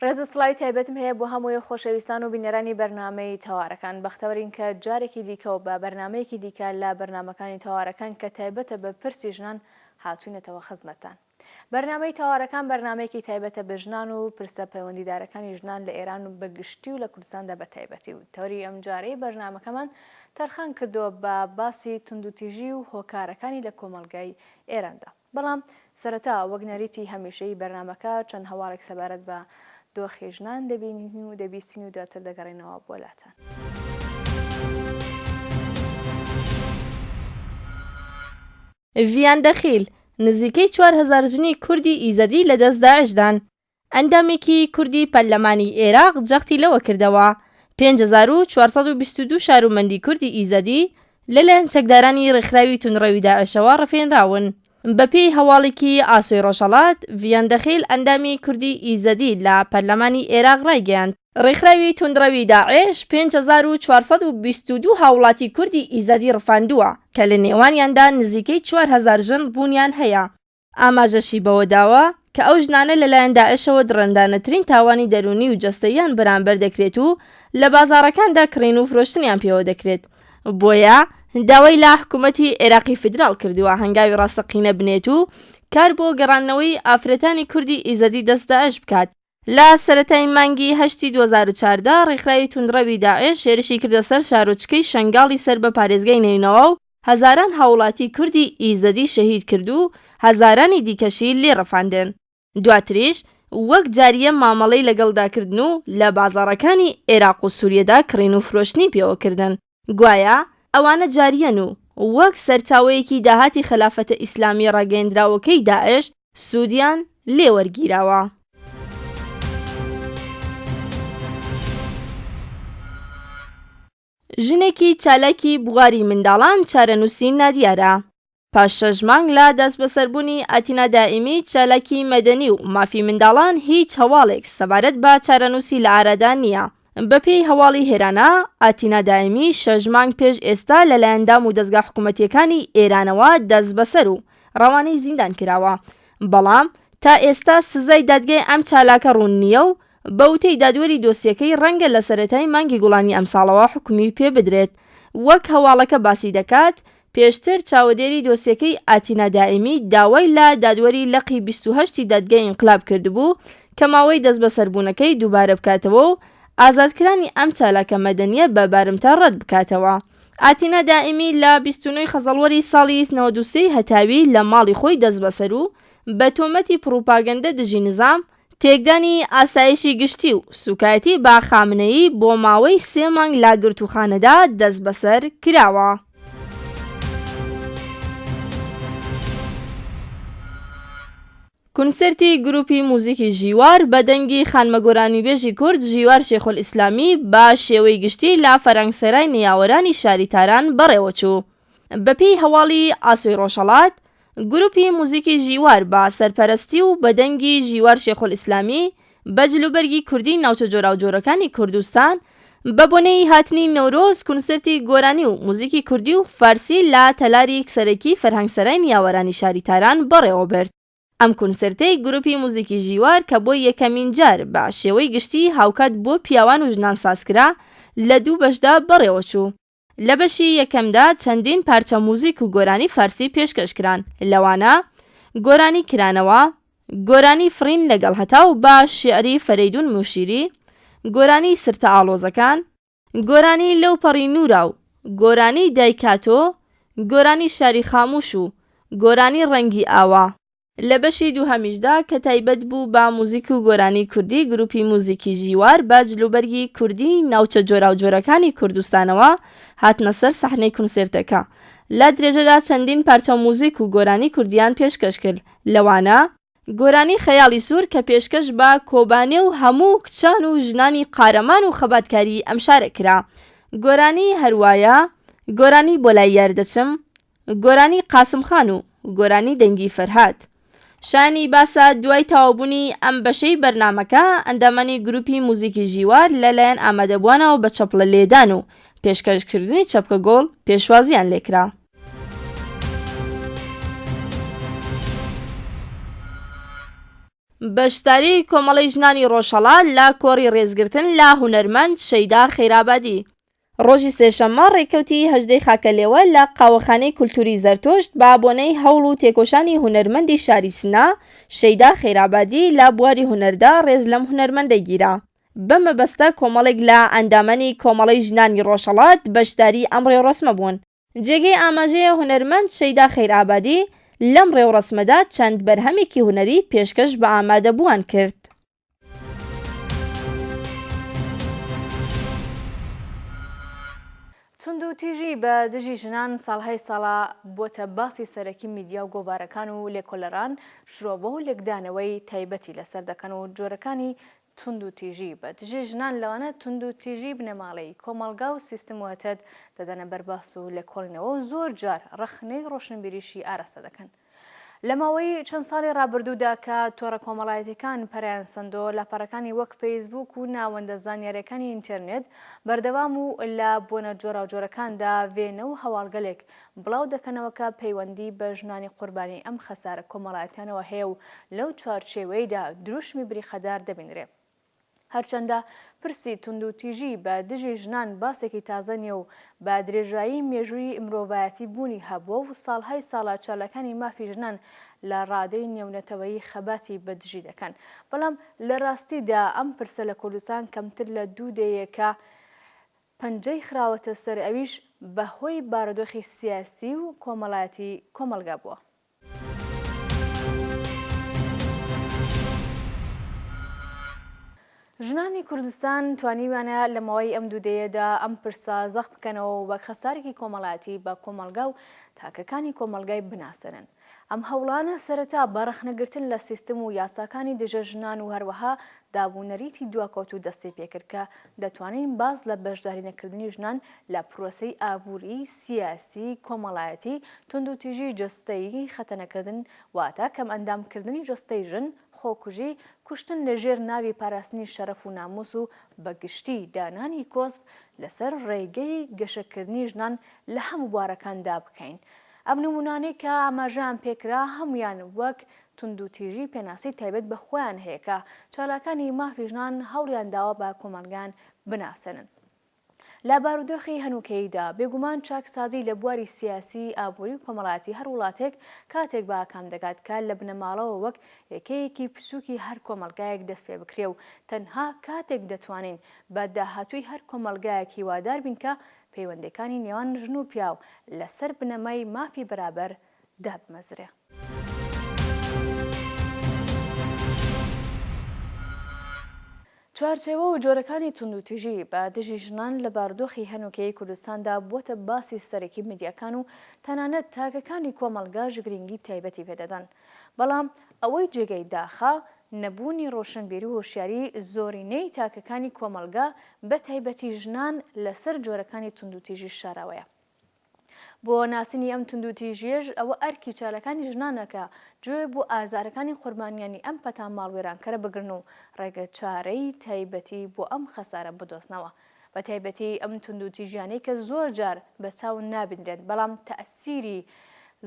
ڕێز و سڵاوی تایبەتم هەیە بۆ هەمووی خۆشەویستان و بینەرانی بەرنامەی تەوارەکان. بەختەوەرین کە جارێکی دیکە و بە بەرنامەیەکی دیکە لە بەرنامەکانی تەوارەکان کە تایبەتە بە پرسی ژنان هاتووینەتەوە خزمەتتان. بەرنامەی تەوارەکان بەرنامەیەکی تایبەتە بە ژنان و پرسە پەیوەندیدارەکانی ژنان لە ئێران بە گشتی و لە کوردستاندا بە تایبەتی و تەوەری ئەمجارەی بەرنامەکەمان تەرخان کردووە بە باسی توندوتیژی و هۆکارەکانی لە کۆمەڵگای ئێراندا. بەڵام سەرەتا وەک نەریتی هەمیشەیی بەرنامەکە چەند هەواڵێک سەبارەت بە دۆخی ژنان دەبینین و دەبیستین و دواتر دەگەڕێینەوە بۆ لاتان. ڤیان دەخیل، نزیکەی 4000 ژنی کوردی ئیزەدی لەدەست داعشدان. ئەندامێکی کوردی پەرلەمانی ئێراق جەختی لەوە کردەوە، 5422 شارومەندی کوردی ئیزەدی لەلایەن چەکدارانی ڕێکخراوی توندڕەوی داعشەوە ڕفێنراون. بەپێی هەواڵێکی ئاسۆی ڕۆژهەڵات، ڤیان دەخیل ئەندامی کوردی ئیزەدی لە پەرلەمانی ئێراق ڕایگەیاند، ڕێکخراوی توندڕەوی داعش 5422 هاوڵاتی کوردی ئیزەدی ڕفاندووە کە لە نێوانیاندا نزیکەی 4000 ژن بوونیان هەیە. ئاماژەشی بەوەداوە کە ئەو ژنانە لەلایەن داعشەوە دڕندانەترین تاوانی دەروونی و جەستەییان بەرامبەر دەکرێت و لە بازاڕەکاندا کڕین و فرۆشتنیان پێوە دەکرێت، بۆیە داوای لە حکومەتی عێراقی فیدراڵ کردووە هەنگاوی ڕاستەقینە بنێت و کار بۆ گەڕاندنەوەی ئافرەتانی کوردی ئیزەدی دەست داعش بکات. لە سەرەتای مانگی هەشتی 2014 ڕێکخراوی توندڕەوی داعش هێرشی کردە سەر شارۆچکەی شەنگاڵی سەر بە پارێزگای نەینەوا و هەزاران هاوڵاتی کوردی ئیزەدی شەهید کرد و هەزارانی دیکەشی لێ ڕفاندن. دواتریش وەک جاریە مامەڵەی لەگەڵدا کردن و لە بازاڕەکانی عێراق و سوریەدا کڕین و فرۆشتنی پێوە کردن. گوایە ئەوانە جاریەن و وەک سەرچاوەیەکی داهاتی خەلافەتە ئیسلامیە ڕاگەیەندراوەکەی داعش سوودیان لێ وەرگیراوە. ژنێکی چالاکی بواری منداڵان چارەنووسی نادیارە. پاش شەش مانگ لە دەستبەسەربوونی ئاتینا دائیمی چالاکی مەدەنی و مافی منداڵان هیچ هەواڵێک سەبارەت بە چارەنووسی لە ئارادا نییە. بەپێی هەواڵی هێرانا، ئاتینا دائیمی شەش مانگ پێش ئێستا لەلایەن دام و دەزگا حکوومەتییەکانی ئێرانەوە دەستبەسەر و ڕەوانەی زیندان کراوە، بەڵام تا ئێستا سزای دادگای ئەم چالاکە ڕوون نییە و بە وتەی دادوەری دۆسیەکەی ڕەنگە لە سەرەتای مانگی گوڵانی ئەمساڵەوە حوکمی پێ بدرێت. وەک هەواڵەکە باسی دەکات، پێشتر چاوەدێری دۆسیەکەی ئاتینا دائیمی داوای لە دادوەری لقی 28 ی دادگای ئینقلاب کردبوو کە ماوەی دەستبەسەربوونەکەی دووبارە بکاتەوە و ئازادکرانی ئەم چالاکە مەدەنییە بە بارمتە ڕەت بکاتەوە. ئاتینا دائیمی لە 29 ی خەزەڵوەری ساڵی 93 ی هەتاوی لە ماڵی خۆی دەستبەسەر و بە تۆمەتی پڕوپاگەندە دژی نزام، تێکدانی ئاسایشی گشتی و سوکایەتی بە خامنەیی بۆ ماوەی سێ مانگ لە گرتووخانەدا دەستبەسەر کراوە. کونسێرتی گروپی موزیکی ژیوار بە دەنگی خانمە گۆرانیبێژی کورد ژیوار شێخۆلئیسلامی بە شێوەی گشتی لە فەرەنگسەرای نیاوەرانی شاری تاران بەڕێوەچوو. بەپێی هەواڵی ئاسۆی ڕۆژهەڵات، گروپی موزیکی ژیوار بە سەرپەرەستی و بە دەنگی ژیوار شێخۆلئیسلامی بە جلوبەرگی کوردی ناوچە جۆراوجۆرەکانی کوردستان بە بۆنەی هاتنی نەورۆز کونسێرتی گۆرانی و موزیکی کوردی و فارسی لە تەلاری سەرەکی فەرهەنگسەرای نیاوەرانی شاری تاران بەڕێوەبرد. ئەم کونسێرتەی گروپی موزیکی ژیوار کە بۆ یەکەمین جار بە شێوەی گشتی هاوکات بۆ پیاوان و ژنان سازکرا لە دوو بەشدا بەڕێوەچوو. لە بەشی یەکەمدا چەندین پارچە موزیک و گۆرانی فارسی پێشکەش کران، لەوانە، گۆرانی کرانەوە، گۆرانی فڕین لەگەڵ هەتاو بە شیعری فەرەیدوون موشیری، گۆرانی سرتە ئاڵۆزەکان، گۆرانی لەو پەڕی نوورا و گۆرانی دایکاتۆ، گۆرانی شاری خامووش و گۆرانی ڕەنگی ئاوا. لە بەشی دووهەمیشدا کە تایبەت بوو بە موزیک و گۆرانی کوردی گروپی موزیکی ژیوار بە جلوبەرگی کوردی ناوچە جۆراوجۆرەکانی کوردستانەوە هاتنە سەر سەحنەی کونسێرتەکە لە درێژەدا چەندین پارچە موزیک و گۆرانی کوردیان پێشکەش کرد لەوانە گۆرانی خەیاڵی سوور کە پێشکەش بە کۆبانێ و هەموو کچان و ژنانی قارەمان و خەباتکاری ئەم شارە کرا گۆرانی هەروایە گۆرانی بۆ لای یار دەچم گۆرانی قاسم خان و گۆرانی دەنگی فەرهاد. شایانی باسە دوای تەواوبوونی ئەم بەشەی بەرنامەکە ئەندامانی گروپی موزیکی ژیوار لە لایەن ئامادەبووانەوە بە چەپڵە لێدان و پێشکەشکردنی چەپکە گوڵ پێشوازیان لێکرا. بەشداری کۆمەڵەی ژنانی ڕۆژهەڵات لە کۆڕی ڕێزگرتن لە هونەرمەند شەیدا خەیرابادی. ڕۆژی سێشەممە ڕێککەوتی هەژدەی خاکەلێوە لە قاوەخانەی کولتووری زەرتۆشت بە بۆنەی هەوڵ و تێکۆشانی هونەرمەندی شاری سنە شەیدا خەیرابادی لە بواری هونەردا ڕێز لەم هونەرمەندە گیرا. بەم مەبەستە کۆمەڵێک لە ئەندامانی کۆمەڵەی ژنانی ڕۆژهەڵات بەشداری ئەم ڕێوڕەسمە بوون. جێگەی ئاماژەیە هونەرمەند شەیدا خەیرئابادی لەم ڕێوڕەسمەدا چەند بەرهەمێکی هونەری پێشکەش بە ئامادەبووان کرد. توندوتیژی بە دژی ژنان ساڵهای ساڵە بووەتە باسی سەرەکی میدیا و گۆڤارەکان و لێکۆلەران شرۆڤە و لێکدانەوەی تایبەتی لەسەر دەکەن و جۆرەکانی توندوتیژی بە دژی ژنان لەوانە توندوتیژی بنەماڵەیی، کۆمەڵگا و سیستم و هتد دەدەنە بەر باس و لێکۆڵینەوە و زۆر جار ڕەخنەی ڕۆشنبیریشی ئاراستە دەکەن. لە ماوەی چەند ساڵی ڕابردوودا کە تۆڕە کۆمەڵایەتیەکان پەرەیان سەندۆ، لاپەڕەکانی وەک فەیسبووک و ناوەندە زانیاریەکانی ئینتێرنێت بەردەوام و لە بۆنە جۆراوجۆرەکاندا وێنە و هەواڵگەلێک بڵاو دەکەنەوە کە پەیوەندی بە ژنانی قوربانی ئەم خەسارە کۆمەڵایەتیانەوە هەیە و لەو چوارچێوەیەدا دروشمی بریقەدار دەبینرێ. هەرچەندە پرسی توندوتیژی بە دژی ژنان باسێکی تازە نییە و بە درێژایی مێژووی مرۆڤایەتی بوونی هەبووە و ساڵهای ساڵە چالاکانی مافی ژنان لە ڕادەی نێونەتەوەیی خەباتی بە دژی دەکەن بەڵام لە ڕاستیدا ئەم پرسە لە کوردستان کەمتر لە دوو دەیەکە پەنجەی خراوەتە سەر ئەویش بە هۆی بارودۆخی سیاسی و کۆمەڵایەتی کۆمەڵگا بووە. ژنانی کوردستان توانیویانە لە ماوەی ئەم دوو دەیەدا ئەم پرسە زەق بکەنەوە و وەک خەسارێکی کۆمەڵایەتی بە کۆمەڵگا و تاکەکانی کۆمەڵگای بناسێنن. ئەم هەوڵانە سەرەتا بە ڕەخنەگرتن لە سیستم و یاساکانی دژە ژنان و هەروەها داب و نەریتی دواکەوتوو دەستی پێکرد کە دەتوانین باس لە بەشدارینەکردنی ژنان لە پرۆسەی ئابووری، سیاسی، کۆمەڵایەتی، توندوتیژی جەستەیی، خەتەنەکردن واتە کەمئەندامکردنی جەستەی ژن، خۆکوژی، کوشتن لە ژێر ناوی پاراستنی شەرەف و ناموس و بە گشتی دانانی کۆسپ لەسەر ڕێگەی گەشەکردنی ژنان لە هەموو بوارەکاندا بکەین. ئەم نموونانەی کە ئاماژەیان پێکرا هەموویان وەک توندوتیژی پێناسەی تایبەت بە خۆیان هەیە کە چالاکانی مافی ژنان هەوڵیان داوە بە کۆمەڵگان بناسێنن. لە بارودۆخی هەنووکەییدا، بێگومان چاکسازی لە بواری سیاسی، ئابووری و کۆمەڵایەتی هەر وڵاتێک کاتێک بە ئاکام دەگات کە لە بنەماڵەوە وەک یەکەیەکی بچووکی هەر کۆمەڵگایەک دەست پێ بکرێ و تەنها کاتێک دەتوانین بە داهاتووی هەر کۆمەڵگایەک هیوادار بین کە پەیوەندیەکانی نێوان ژن و پیاو لە سەر بنەمای مافی بەرابەر دابمەزرێ. چوارچێوە و جۆرەکانی توندوتیژی بە دژی ژنان لە بارودۆخی هەنووکەیی کوردستاندا بووەتە باسی سەرەکی میدیاکان و تەنانەت تاکەکانی کۆمەڵگاش گرینگی تایبەتی پێدەدەن. بەڵام ئەوەی جێگەی داخە نەبوونی ڕۆشنبیری و هۆشیاری زۆرینەی تاکەکانی کۆمەڵگا بە تایبەتی ژنان لەسەر جۆرەکانی توندوتیژی شاراوەیە. بۆ ناسینی ئەم توندوتیژییەش ئەوە ئەرکی چالاکانی ژنانە کە گوێ بۆ ئازارەکانی قوربانیانی ئەم پەتا ماڵوێرانکەرە بگرن و ڕێگەچارەی تایبەتی بۆ ئەم خەسارە بدۆزنەوە. بە تایبەتی ئەم توندوتیژیانەی کە زۆر جار بە چاو نابینرێن بەڵام تەئسیری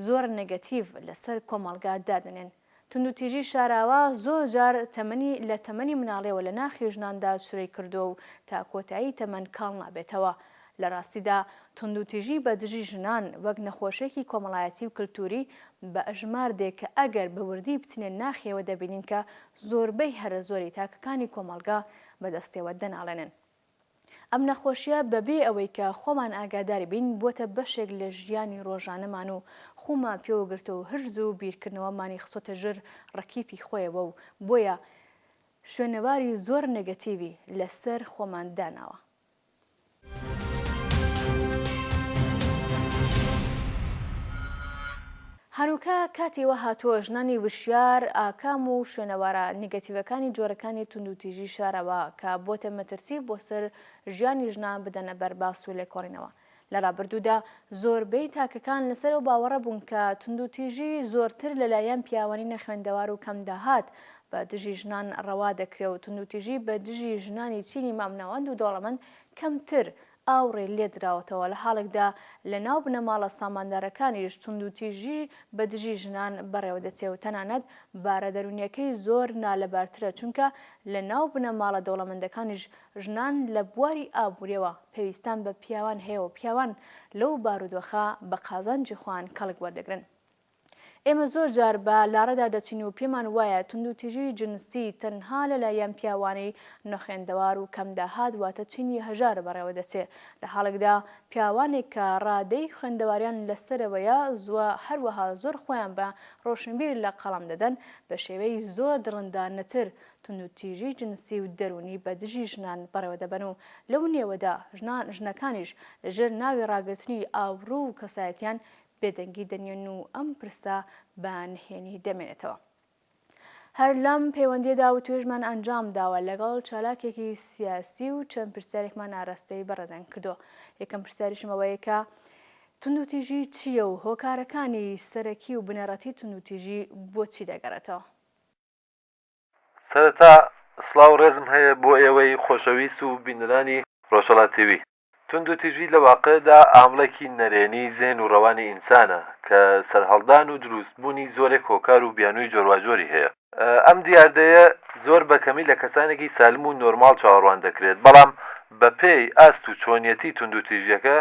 زۆر نێگەتیڤ لەسەر کۆمەڵگا دادەنێن. توندوتیژی شاراوە زۆر جار تەمەنی لە تەمەنی مناڵیەوە لە ناخی ژناندا چرۆی کردووە و تا کۆتایی تەمەن کاڵ نابێتەوە. لە ڕاستیدا توندوتیژی بە دژی ژنان وەک نەخۆشیەکی کۆمەڵایەتی و کلتوری بە ئەژمار دێ کە ئەگەر بە وردی بچینە ناخیەوە دەبینین کە زۆربەی هەرە زۆری تاکەکانی کۆمەڵگا بە دەستیەوە دەناڵێنن. ئەم نەخۆشیە بە بێ ئەوەی کە خۆمان ئاگاداری بین بووەتە بەشێک لە ژیانی ڕۆژانەمان و خوومان پێوە گرتوە و هرز و بیرکردنەوەمانی خستۆتە ژێر ڕکیفی خۆیەوە و بۆیە شوێنەواری زۆر نێگەتیڤی لە سەر خۆمان داناوە. هەنووکە کاتی ئەوە هاتووە ژنانی وشیار ئاکام و شوێنەوارە نیگەتیڤەکانی جۆرەکانی توندوتیژی شاراوە کە بۆتە مەترسی بۆ سەر ژیانی ژنان بدەنە بەر باس و لێکۆڵینەوە. لە ڕابردوودا زۆربەی تاکەکان لەسەر ئەو باوەڕە بوون کە توندوتیژی زۆرتر لەلایەن پیاوانی نەخوێندەوار و کەمداهات بە دژی ژنان ڕەوا دەکرێ و توندوتیژی بە دژی ژنانی چینی مامناوەند و دەوڵەمەند کەمتر. ئاوڕی لێدراوەتەوە لە حاڵێکدا لە ناو بنەماڵە ساماندارەکانیش توندوتیژی بە دژی ژنان بەڕێوە دەچێ و تەنانەت بارە دەروونیەکەی زۆر نالەبارترە چونکە لە ناو بنەماڵە دەوڵەمەندەکانیش ژنان لە بواری ئابووریەوە پێویستان بە پیاوان هەیە و پیاوان لەو بارودۆخە بە قازانجی خۆیان کەڵک وەردەگرن. ئێمە زۆر جار بە لاڕێدا دەچین و پێمان وایە توندوتیژی جنسی تەنها لە لایەن پیاوانی نەخوێندەوار و کەم داهات واتە چینی هەژار بەڕێوە دەچێ لە حاڵێکدا پیاوانێک کە ڕادەی خوێندەواریان لە سەرەوەیە زوە هەروەها زۆر خۆیان بە ڕۆشنبیر لە قەڵەم دەدەن بە شێوەی زۆر دڕندانەتر توندوتیژی جنسی و دەروونی بە دژی ژنان بەڕێوە دەبەن و لەو نێوەدا ژنان ژنەکانیش لە ژێر ناوی ڕاگرتنی ئاوڕوو و کەسایەتیان بێدەنگی دەنێن و ئەم پرسە بە نهێنی دەمێنێتەوە. هەر لەم پەیوەندییەدا وتوێژمان ئەنجام داوە لەگەڵ چالاکێکی سیاسی و چەند پرسیارێکمان ئاراستەی بەڕێزیان کردووە. یەکەم پرسیاریشم ئەوەیە کە توندوتیژی چییە و هۆکارەکانی سەرەکی و بنەڕەتی توندوتیژی بۆ چی دەگەڕێتەوە؟ سەرەتا سڵاو و ڕێزم هەیە بۆ ئێوەی خۆشەویست و بینەرانی ڕۆژهەڵات تیڤی. توندوتیژی لە واقعدا ئامڵێکی نەرێنی زێهن و ڕەوانی ئینسانە کە سەرهەڵدان و دروستبوونی زۆرێک هۆکار و بیانووی جۆرواجۆری هەیە. ئەم دیاردەیە زۆر بە کەمی لە کەسانێکی سالم و نۆرماڵ چاوەڕوان دەکرێت، بەڵام بەپێی ئاست و چۆنیەتی توندوتیژیەکە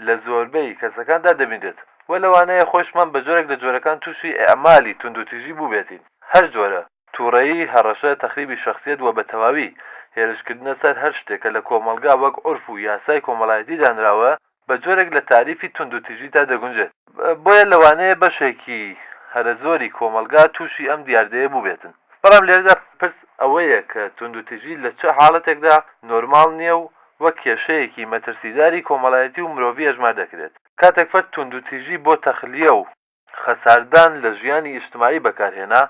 لە زۆربەی کەسەکاندا دەبینرێت و لەوانەیە خۆیشمان بە جۆرێک لە جۆرەکان تووشی ئیعمالی توندوتیژی بووبێتین. هەر جۆرە توڕەیی، هەڕەشە، تەخریبی شەخسیەت وە بە تەواوی هێرشکردنە سەر هەر شتێک کە لە کۆمەڵگا وەک عورف و یاسای کۆمەڵایەتی دانراوە، بە جۆرێک لە تاریفی توندوتیژیدا دەگونجێت. بۆیە لەوانەیە بەشێکی هەرە زۆری کۆمەڵگا تووشی ئەم دیاردەیە بووبێتن. بەڵام لێرەدا پرس ئەوەیە کە توندوتیژی لە چ حاڵەتێکدا نۆرماڵ نییە و وەک کێشەیەکی مەترسیداری کۆمەڵایەتی و مرۆڤی ئەژمار دەکرێت؟ کاتێک فەرد توندوتیژی بۆ تەخلیە و خەساردان لە ژیانی ئیجتماعی بەکارهێنا،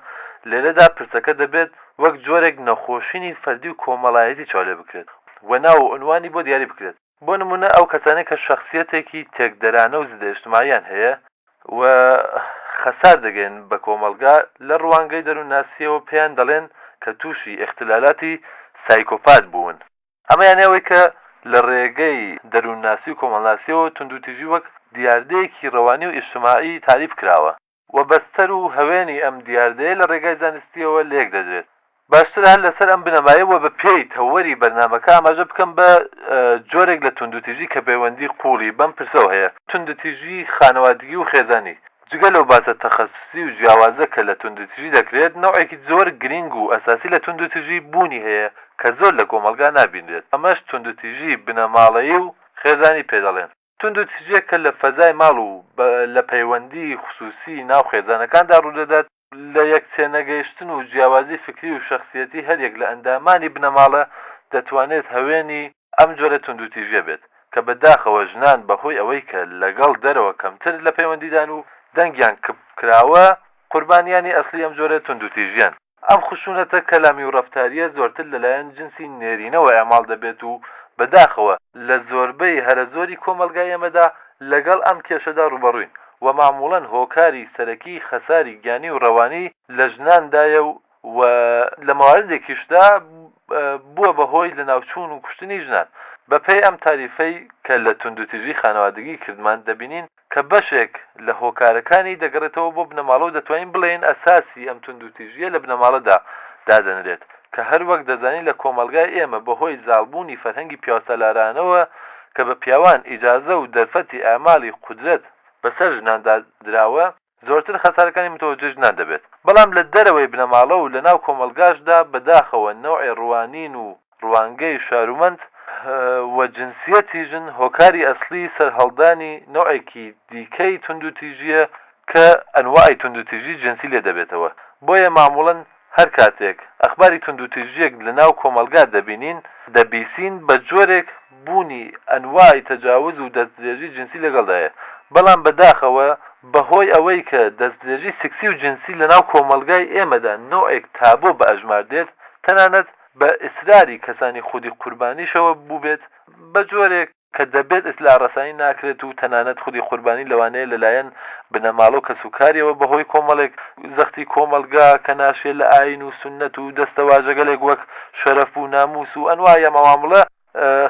لێرەدا پرسەکە دەبێت وەک جۆرێک نەخۆشینی فەردی و کۆمەڵایەتی چاو لێبکرێت و ناو و عنوانی بۆ دیاری بکرێت. بۆ نموونە ئەو کەسانەی کە شەخسیەتێکی تێکدەرانە و زدە ئیجتماعیان هەیە و خەسار دەگەیەنن بە کۆمەڵگا، لە ڕوانگەی دەروونناسییەوە پێیان دەڵێن کە تووشی ئیختلالاتی سایکۆپات بوون. ئەمە یانی ئەوەی کە لە ڕێگەی دەروونناسی و کۆمەڵناسییەوە توندوتیژی وەک دیاردەیەکی ڕەوانی و ئیجتماعی تاریف کراوە و بەستەر و هەوێنی ئەم دیاردەیە لە ڕێگای زانستییەوە لێک دەدرێت. باشترە هەر لەسەر ئەم بنەمایە و بە پێی تەوەری بەرنامەکە ئاماژە بکەم بە جۆرێک لە توندوتیژی کە پەیوەندی قووڵی بەم پرسەوە هەیە، توندوتیژی خانەوادگی و خێزانی. جگە لەو باسە تەخەسوسی و جیاوازە کە لە توندوتیژی دەکرێت، نەوعێکی زۆر گرینگ و ئەساسی لە توندوتیژی بوونی هەیە کە زۆر لە کۆمەڵگا نابینرێت، ئەمەش توندوتیژی بنەماڵەیی و خێزانی پێ دەڵێن. توندوتیژیەک کە لە فەزای ماڵ و لە پەیوەندی خسوسی ناو خێزانەکاندا ڕوودەدات، لە یەک تێنەگەیشتن و جیاوازی فکری و شەخسیەتی هەریەک لە ئەندامانی بنەماڵە دەتوانێت هەوێنی ئەم جۆرە توندوتیژیە بێت کە بە داخەوە ژنان بە هۆی ئەوەی کە لەگەڵ دەرەوە کەمتر لە پەیوەندیدان و دەنگیان کپ کراوە قوربانیانی ئەسلی ئەم جۆرە توندوتیژیەن. ئەم خشونەتە کەلامی و ڕەفتاریە زۆرتر لەلایەن جنسی نێرینەوە ئیعماڵ دەبێت و بەداخەوە لە زۆربەی هەرە زۆری کۆمەڵگای ئێمەدا لەگەڵ ئەم کێشەدا ڕووبەڕووین و مەعموڵەن هۆکاری سەرەکی خەساری گیانی و ڕەوانی لە ژناندایە و و لە مەواردێکیشدا بووە بە هۆی لەناوچوون و کوشتنی ژنان. بە پێی ئەم تاریفەی کە لە توندوتیژی خانەوادگی کردمان دەبینین کە بەشێک لە هۆکارەکانی دەگەڕێتەوە بۆ بنەماڵە و دەتوانین بڵێین ئەساسی ئەم توندوتیژییە لە بنەماڵەدا دادەنرێت کە هەر وەک دەزانین لە کۆمەڵگای ئێمە بە هۆی زاڵبوونی فەرهەنگی پیاوسالارانەوە کە بە پیاوان ئیجازە و دەرفەتی ئیعمالی قودرەت بەسەر ژناندا دراوە زۆرتر خەسارەکانی متوەجێ ژنان دەبێت. بەڵام لە دەرەوەی بنەماڵە و لە ناو کۆمەڵگاشدا بە داخەوە نەوعێ ڕوانین و ڕوانگەی شارومەند و جنسیەتی ژن هۆکاری ئەسڵی سەرهەڵدانی نەوعێکی دیکەی توندوتیژییە کە ئەنواعی توندوتیژی جنسی لێ دەبێتەوە. بۆیە ماموڵەن هەر کاتێک ئەخباری توندوتیژییەک لە ناو کۆمەڵگا دەبینین، دەبیسین بە جۆرێک بوونی ئەنواعی تەجاوز و دەستدرێژی جنسی لەگەڵدایە، بەڵام بە داخەوە بە هۆی ئەوەی کە دەستدرێژی سکسی و جنسی لە ناو کۆمەڵگای ئێمەدا نەوعێک تابۆ بە ئەژمار دێت، تەنانەت بە ئیسراری کەسانی خودی قوربانیشەوە بووبێت، بە جۆرێک. کە دەبێت ئیتلاع ڕەسانی ناکرێت و تەنانەت خودی قوربانی لەوانەیە لەلایەن بنەماڵە و کەسوکاریەوە بەهۆی کۆمەڵێک زەختی کۆمەڵگا کە ناشێ لە ئایین و سوننەت و دەستەواژەگەلێک وەک شەرەف و ناموس و ئەنواعی ئەم عەوامڵە.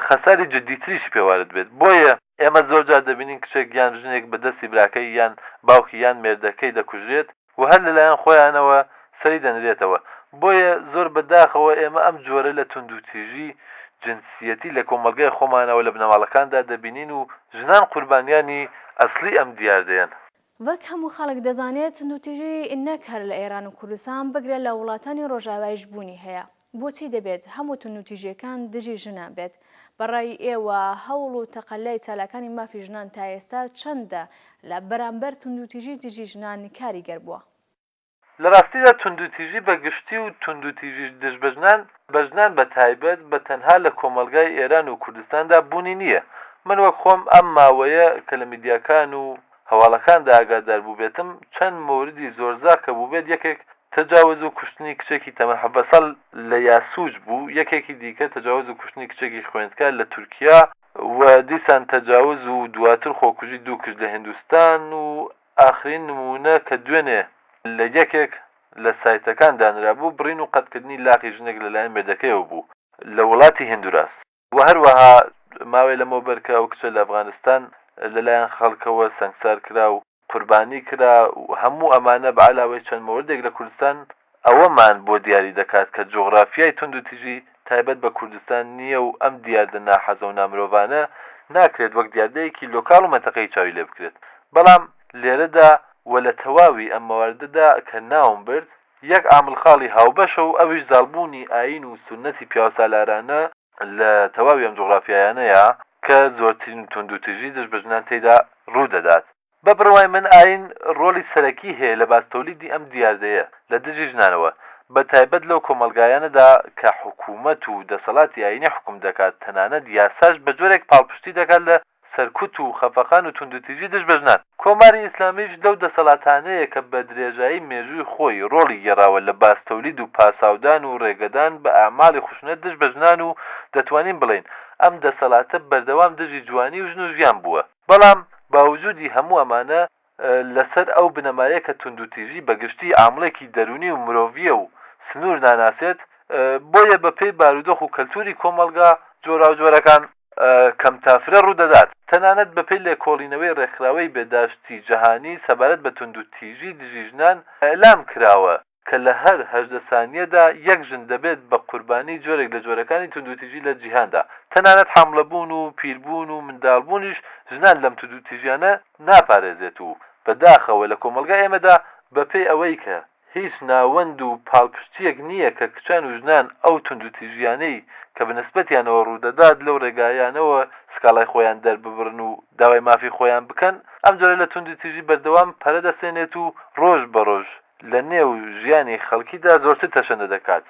خەساری جدیتریشی پێ وارد بێت. بۆیە ئێمە زۆر جار دەبینین کچێک یان ژنێک بە دەستی براکەی یان باوکی یان مێردەکەی دەکوژرێت و هەر لەلایەن خۆیانەوە سەری دەنرێتەوە. بۆیە زۆر بە داخەوە ئێمە ئەم جۆرە لە توندوتیژی جنسیەتی لە کۆمەڵگای خۆمانەوە لە بنەماڵەکاندا دەبینین و ژنان قوربانیانی ئەسڵی ئەم دیاردەیەن. وەک هەموو خەڵک دەزانێت توندوتیژی نەک هەر لە ئێران و کوردستان بگرە لە وڵاتانی ڕۆژاوایش بوونی هەیە. بۆچی دەبێت هەموو توندوتیژیەکان دژی ژنان بێت؟ بە ڕای ئێوە هەوڵ و تەقەلای چالاکانی مافی ژنان تا ئێستا چەندە لە بەرامبەر توندوتیژی دژی ژنان کاریگەر بووە؟ لە ڕاستیدا توندوتیژی بە گشتی و توندوتیژیش دژ بە ژنان بە ژنان بە تایبەت بە تەنها لە کۆمەڵگای ئێران و کوردستاندا بوونی نییە. من وەک خۆم ئەم ماوەیە کە لە میدیاکان و هەواڵەکاندا ئاگادار بووبێتم چەند مۆردی زۆر زاق کە بووبێت یەکێک تەجاوز و کوشتنی کچێکی تەمەن 17 ساڵ لە یاسوج بوو، یەکێکی دیکە تەجاوز و کوشتنی کچێکی خوێندکار لە تورکیا و دیسان تەجاوز و دواتر خۆکوژی دوو کچ لە هیندوستان و ئاخرین نموونە کە دوێنێ لە یەکێک لە سایتەکان دانرابوو، بڕین و قەتکردنی لاقی ژنێک لەلایەن مێردەکەیەوە بوو لە وڵاتی هندوراس. وە هەروەها ماوەی لەمەوبەر کە ئەو کچە لە ئەفغانستان لەلایەن خەڵکەوە سەنگسار کرا و قوربانی کرا و هەموو ئەمانە بە عەلاوەی چەند مۆردێک لە کوردستان ئەوەمان بۆ دیاری دەکات کە جوغرافیای توندوتیژی تایبەت بە کوردستان نییە و ئەم دیاردە ناحەزە و نامرۆڤانە ناکرێت وەک دیاردەیەکی لۆکاڵ و مەنتەقەیی چاوی لێ بکرێت. بەڵام لێرەدا و لە تەواوی ئەم مەواردەدا کە ناوم برد، یەک عامل خاڵی هاوبەشە و ئەویش زاڵبوونی ئایین و سوننەتی پیاوسالارانە لە تەواوی ئەم جوغرافیایانەیە کە زۆرترین توندوتیژی دژ بە ژنان تێیدا ڕوو دەدات. بە بڕوای من ئایین ڕۆڵی سەرەکی هەیە لە بازتەولیدی ئەم دیاردەیە لە دژی ژنانەوە، بە تایبەت لەو کۆمەڵگایانەدا کە حکوومەت و دەسەڵاتی ئایینی حوکم دەکات، تەنانەت یاساش بە جۆرێک پاڵپشتی دەکات لە سەرکوت و خەفەقان و توندوتیژی دژ بە ژنان. کۆماری ئیسلامیش لەو دەسەڵاتانەیە کە بە درێژایی مێژووی خۆی ڕۆڵی گێڕاوە لە بازتەولید و پاساودان و ڕێگەدان بە ئەعماڵی خشونەت دژ بە ژنان و دەتوانین بڵێین ئەم دەسەڵاتە بەردەوام دژی جوانی و ژن و ژیان بووە. بەڵام باوجودی هەموو ئەمانە لەسەر ئەو بنەمایە کە توندوتیژی بە گشتی عامڵێکی دەروونی و مرۆڤییە و سنوور ناناسێت، بۆیە بە پێی بارودۆخ و کەلتووری کۆمەڵگا جۆراوجۆرەکان کەم تا فرە ڕوودەدات. تەنانەت بە پێی لێکۆڵینەوەی ڕێکخراوەی بێداشتی جەهانی سەبارەت بە توندوتیژی دژی ژنان ئیعلام کراوە کە لە هەر 18 سانیەدا یەک ژن دەبێت بە قوربانی جۆرێک لە جۆرەکانی توندوتیژی لە جیهاندا، تەنانەت حامڵەبوون و پیربوون و منداڵبوونیش ژنان لەم توندوتیژیانە ناپارێزێت و بە داخەوە لە کۆمەڵگای ئێمەدا بە پێی ئەوەی کە هیچ ناوەند و پاڵپشتییەک نییە کە کچان و ژنان ئەو توندوتیژیانەی کە بە نسبەتیانەوە ڕوودەدات لەو ڕێگایانەوە سکاڵای خۆیان دەرببڕن و داوای مافی خۆیان بکەن، ئەم جۆرە لە توندوتیژی بەردەوام پەرە دەسێنێت و ڕۆژ بە ڕۆژ لە نێو ژیانی خەڵکیدا زۆرتر تەشەنە دەکات.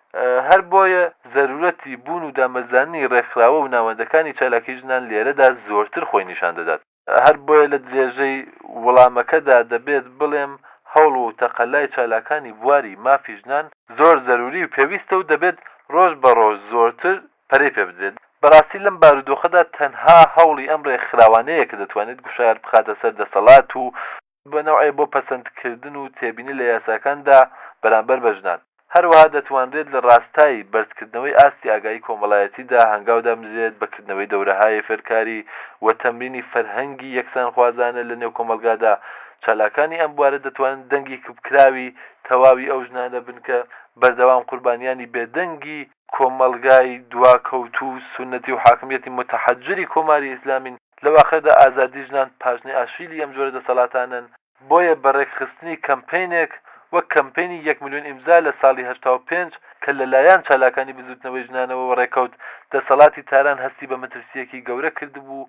هەر بۆیە زەرورەتی بوون و دامەزراندنی ڕێکخراوە و ناوەندەکانی چالاکی ژنان لێرەدا زۆرتر خۆی نیشان دەدات. هەر بۆیە لە درێژەی وڵامەکەدا دەبێت بڵێم هەوڵ و تەقەلای چالاکانی بواری مافی ژنان زۆر زەروری و پێویستە و دەبێت ڕۆژ بە ڕۆژ زۆرتر پەرەی پێ بدرێت. بەڕاستی لەم بارودۆخەدا تەنها هەوڵی ئەم ڕێکخراوانەیە کە دەتوانێت گوشار بخاتە سەر دەسەڵات و بە نەوعێ بۆ پەسەندکردن و تێبینی لە یاساکاندا بەرامبەر بە ژنان. هەروەها دەتوانرێت لە ڕاستای بەرزکردنەوەی ئاستی ئاگایی کۆمەڵایەتیدا هەنگاو دابنرێت بە کردنەوەی دەورەهای فێرکاری و تەمرینی فەرهەنگی یەکسانخوازانە لە نێو کۆمەڵگادا. چالاکانی ئەم بوارە دەتوانن دەنگی کپکراوی تەواوی ئەو ژنانە بن کە بەردەوام قوربانیانی بێدەنگی کۆمەڵگای دواکەوتوو و سوننەتی و حاکمیەتی موتەحەجری کۆماری ئیسلامین. لە واقعدا ئازادی ژنان پاژنەی ئاشیلی ئەم جۆرە دەسەڵاتانەن، بۆیە بە ڕێکخستنی کەمپەینێک وەک کەمپەینی یەک ملیۆن ئیمزا لە ساڵی 85 کە لە لایەن چالاکانی بزووتنەوەی ژنانەوە وەڕێکەوت، دەسەڵاتی تاران هەستی بە مەترسییەکی گەورە کردبوو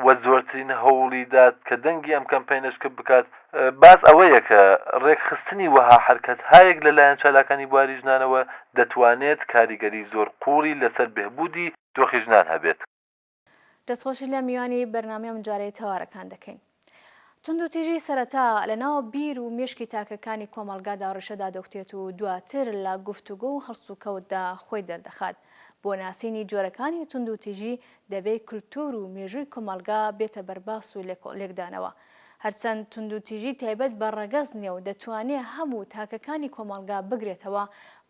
و زۆرترین هەوڵی دا کە دەنگی ئەم کەمپەینەش کپ بکات. باس ئەوەیە کە ڕێکخستنی وەها حەرکەتهایەک لە لایەن چالاکانی بواری ژنانەوە دەتوانێت کاریگەری زۆر قووڵی لەسەر بێهبوودی دۆخی ژنان هەبێت. دەستخۆشی لە میوانی بەرنامەی ئەمجارەی تەوارەکان دەکەین. توندوتیژی سەرەتا لە ناو بیر و مێشکی تاکەکانی کۆمەڵگادا ڕیشە دادەکوتێت و دواتر لە گفتوگۆ و هەڵسوکەوتدا خۆی دەردەخات. بۆ ناسینی جۆرەکانی توندوتیژی دەبێ کلتور و مێژووی کۆمەڵگا بێتە بەرباس و لێکدانەوە. هەرچەند توندوتیژی تایبەت بە ڕەگەز نیە و دەتوانێ هەموو تاکەکانی کۆمەڵگا بگرێتەوە،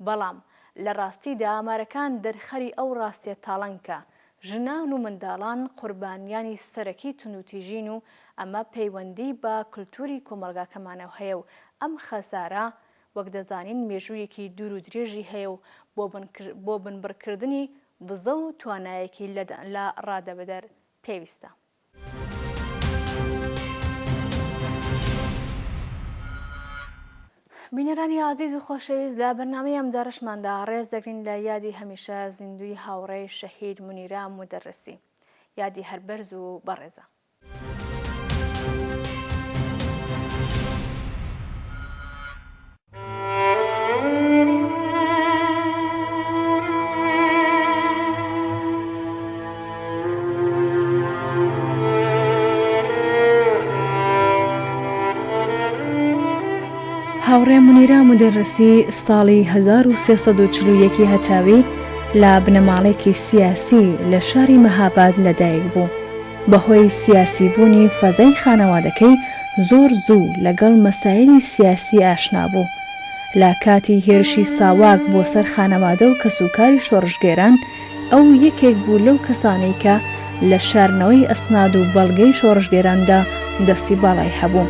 بەڵام لە ڕاستیدا ئامارەکان دەرخەری ئەو ڕاستیە تاڵەن کە. ژنان و منداڵان قوربانیانی سەرەکی توندوتیژین و ئەمە پەیوەندی بە کلتوری کۆمەڵگاکەمانەوە هەیە و ئەم خەسارە وەک دەزانین مێژوویەکی دوور و درێژی هەیە و بۆ بنبڕکردنی وزە و توانایەکی لە ڕادەبەدەر پێویستە. بینەرانی ئازیز و خۆشەویست لە بەرنامەی ئەمجارەشماندا ڕێز دەگرین لە یادی هەمیشە زیندووی هاوڕێی شەهید مونیرە مودەرسی یادی هەر بەرز و بەڕێزە. هاوڕێ مونیرە مودەرسی ساڵی 1341 ی هەتاوی لە بنەماڵەیەکی سیاسی لە شاری مەهاباد لەدایک بوو. بەهۆی سیاسی بوونی فەزای خانەوادەکەی زۆر زوو لەگەڵ مەسایلی سیاسی ئاشنا بوو. لە کاتی هێرشی ساواک بۆ سەر خانەوادە و کەسوکاری شۆڕشگێران، ئەو یەکێک بوو لەو کەسانەی کە لە شاردنەوەی ئەسناد و بەڵگەی شۆڕشگێراندا دەستی باڵای هەبوو.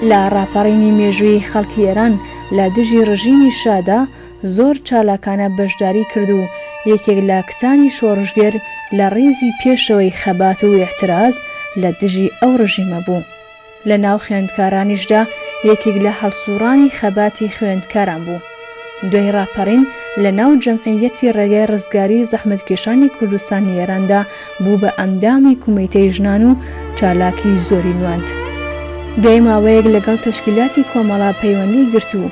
لە ڕاپەڕینی مێژوویی خەڵکی ئێران لە دژی ڕژیمی شادا زۆر چالاکانە بەشداری کرد و یەکێک لە کچانی شۆڕشگێر لە ڕیزی پێشەوەی خەبات و ئیعتراز لە دژی ئەو ڕژیمە بوو. لە ناو خوێندکارانیشدا یەکێک لە هەڵسووڕانی خەباتی خوێندکاران بوو. دوای ڕاپەڕین لە ناو جەمعییەتی ڕێگای ڕزگاریی زەحمەتکێشانی کوردستانی ئێراندا بوو بە ئەندامی کومیتەی ژنان و چالاکیی زۆری نواند. دوای ماوەیەک لەگەڵ تەشکیلاتی کۆمەڵە پەیوەندی گرت و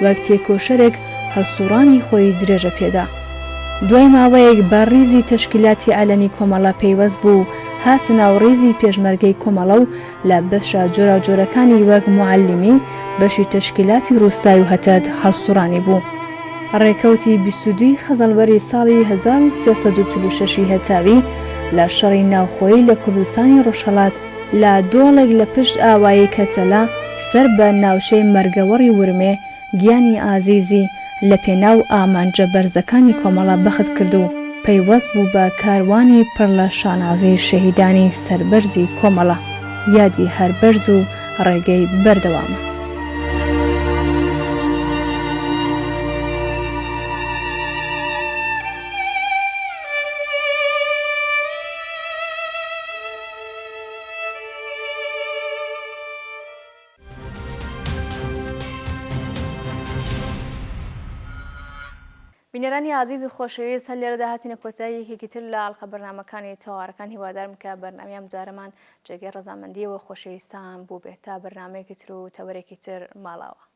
وەک تێکۆشەرێک هەڵسووڕانی خۆی درێژە پێدا. دوای ماوەیەک بە ڕیزی تەشکیلاتی عەلەنی کۆمەڵە پەیوەست بوو و هاتە ناو ڕیزی پێشمەرگەی کۆمەڵە و لە بەشە جۆراوجۆرەکانی وەک موعەلیمی، بەشی تەشکیلاتی ڕووستای و هتد هەڵسووڕانی بوو. ڕێکەوتی 22 ی خەزەڵوەری ساڵی 1346 ی هەتاوی لە شەڕی ناوخۆیی لە کوردستانی ڕۆژهەڵات لە دۆڵێک لە پشت ئاوایی کەچەلە سەر بە ناوچەی مەرگەوەڕی ورمێ گیانی ئازیزی لە پێناو ئامانجە بەرزەکانی کۆمەڵە بەخت کرد و پەیوەست بوو بە کاروانی پڕ لە شانازی شەهیدانی سەربەرزی کۆمەڵە. یادی هەر بەرز و ڕێگەی بەردەوامە. بینەرانی ئازیز و خۆشەویست هەر لێرەدا هاتینە کۆتایی یەکێکی تر لە ئەڵقە بەرنامەکانی تەوارەکان هیوادارم کە بەرنامی ئەم جارەمان جێگەی ڕەزامەندیەوە خۆشەویستان بووبێت تا بەرنامەیەکی تر و تەوەرێکی تر ماڵاوە.